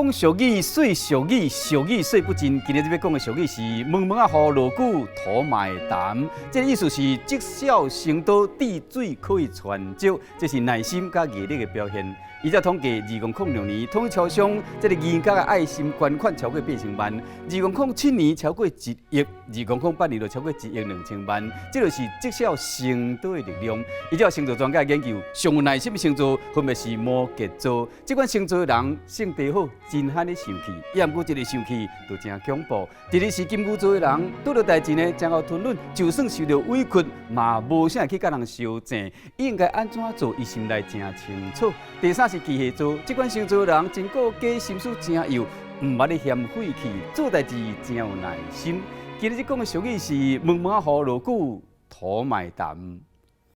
講俗語，說俗語，俗語說不盡。今日欲講的俗語是“毛毛仔雨落久，土嘛會澹”。這个意思是積少成多，滴水可以穿石，這是耐心佮毅力的表現。依照統計，2006年統一超商這个銀角的愛心捐款超過8000萬，2007年超過1億，2008年就超過1億2000萬，這就是積少成多的力量。依照星座專家研究，上有耐心的星座分別是摩羯座。這款星座的人性地好，真罕咧生氣，也毋過一个生氣就誠恐怖。第二是金牛座的人，拄著代誌呢，誠𠢕吞忍，就算受著委屈，嘛無啥去佮人相爭。伊應該按怎做，伊心內誠清楚。第三是巨蟹座，這款星座的人真顧家，心思誠幼，毋捌咧嫌晦氣，做代誌誠有耐心。今日講的俗語是：毛毛仔雨落久，土嘛會澹。